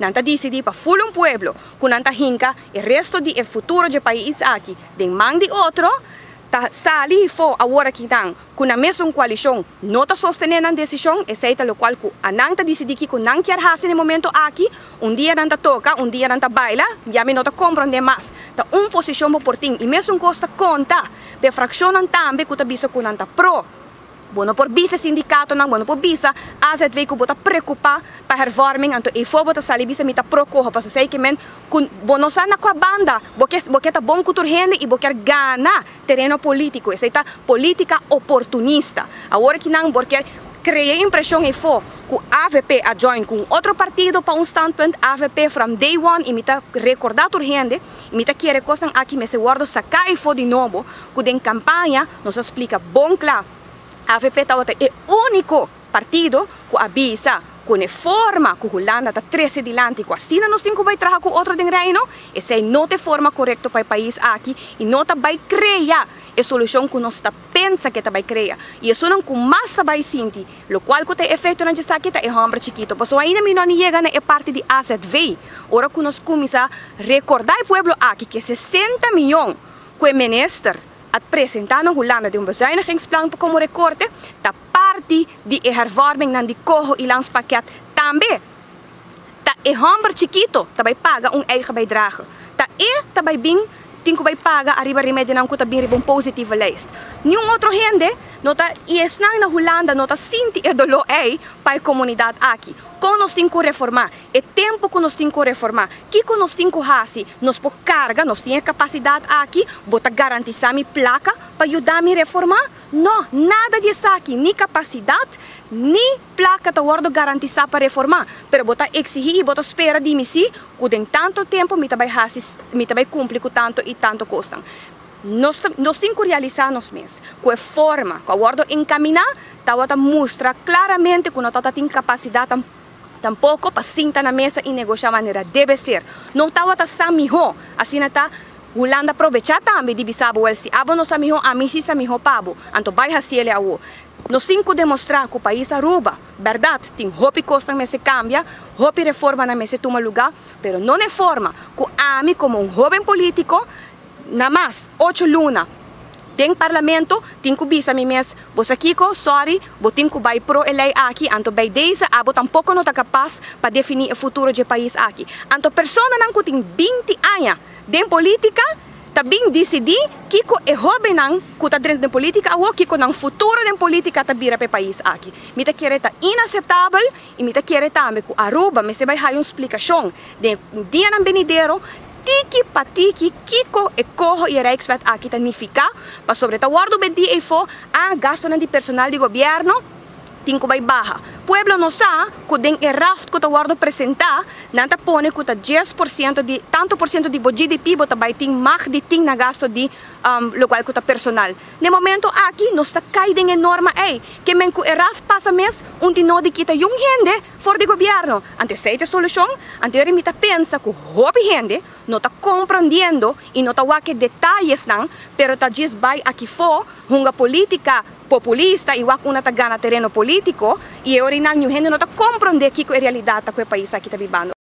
Nan ta disidí pa ful un pueblo ku nan ta hinka e resto di e futuro dje pais aki den man di otro, ta sali fo awor aki nan ku nan mesun koalishon no ta sostené nan desishon. Esei ta lokual ku anan ta disidí kiko nan kier hasi na e momento aki. Un dia nan ta toka, un dia nan ta baila, ya mi no ta komprondé mas. Ta un posishon bo por tin i mesun kos ta konta p'e frakshonnan tambe ku ta bisa ku nan ta pro. Bo no por bisa sindikatonan, bo no por bisa AZV ku bo ta preokupá pa hervorming, anto eifó bo ta sali bisa mi ta pro koho, pasobra esei ke men ku bo no sa na kua banda bo ke, bo ke ta bon ku tur hende i bo kier gana tereno polítiko. Esei ta polítika oportunista. Awor ki nan bo kier krea impreshon eifó ku avp a join ku un otro partido pa un standpunt, avp from day one, i mi ta rekordá tur hende, i mi ta kere kosnan aki mester wòrdu saká eifó di nobo, ku den kampaña nos a splika bon kla, avp tabata e úniko partido ku a bisa ku n'e forma ku Hulanda ta trese dilanti ku asina nos tin ku bai traha ku otro den Reino, esei no ta e forma korekto pa e pais aki i no ta bai krea e solushon ku nos ta pensa ku e ta bai krea. I esunnan ku mas ta bai sinti lokual ku ta e efektonan djesaki ta e hòmber chikito. Pasobra ainda mi no a ni yega na e parti di azv. Ora ku nos kuminsá rekordá e pueblo aki ku e 60 mion ku e minister a presentá na Hulanda den un bezuinigingsplan pa komo rekorte, ta parti di e hervormingnan di koho i landspakket tambe. Ta e hòmber chikito ta bai paga un eigen bijdrage. Ta e ta bai bin tin ku bai paga ariba remedinan ku ta bin riba un positieve lijst. Niun otro hende no ta i esnan na Hulanda no ta sinti e doló ei pa e komunidat aki. Kon nos tin ku reformá? E tempu ku nos tin ku reformá. Kiko nos tin ku hasi? Nos por karga, nos tin e kapasidat aki? Bo ta garantisá mi plaka pa yuda mi reformá? No, nada di esaki, ni kapasidat, ni plaka ta wòrdu garantisá pa reformá. Pero bo ta eksigí i bo ta spera di mi sí ku den tantu tempu mi ta bai hasi, mi ta bai kumpli ku tantu i tantu kosnan. Nos ta, nos tin ku realisá nos mes ku e forma ku a wòrdu enkaminá tabata mustra klaramente ku no tabata tin kapasidat tampoko pa sinta na mesa i negoshá manera debe ser. No tabata sa mihó, asina ta Hulanda probechá tambe di bisa bo, wèl si abo no sa mihó, ami si sa mihó pa bo, anto bai hasiel awo. Nos tin ku demostrá ku pais Aruba, bèrdat, tin hopi kosnan mester kambia, hopi reformanan mester tuma lugá, pero no na e forma ku ami komo un hóben polítiko, na mas 8 luna den parlamento, tin ku bisa mi mes, bo sa kiko, sorry, bo tin ku bai pro e lei aki, anto bij deze abo tampoko no ta kapas pa definí e futuro di e pais aki. Anto personanan ku tin 20 aña den polítika ta bin disidí kiko e hóbennan ku ta drenta den polítika awo, kiko nan futuro den polítika ta bira pa e pais aki. Mi ta kere ta inaseptabel i mi ta kere tambe ku Aruba mester bai haya un splikashon den dianan benidero, tiki pa tiki, kiko e coho i e Rijkswet aki ta nifiká, pasobra ta wòrdu bendí eifó a gastonan di personal di gobièrnu tin ku bai baha. Pueblo no sa ku den e raft ku ta wòrdu presentá, nan ta pone ku ta 10% di tantu por siento di bo GDP bo ta bai tin mag di tin na gasto di lokual ku ta personal. Na e momento aki nos ta kai den e norma ei. Ke men ku e raft pasa mes, un tin no di kita yun hende for di gobièrnu. Anto esei ta e solushon? Anto eri mi ta pensa ku hopi hende no ta komprendiendo i no ta wak e detayesnan, pero ta djis bai aki fo hunga polítika populista i wak una ta gana tereno polítiko i e orinan niun hende no ta komprondé kiko e realidat ta ku e pais aki ta bibando.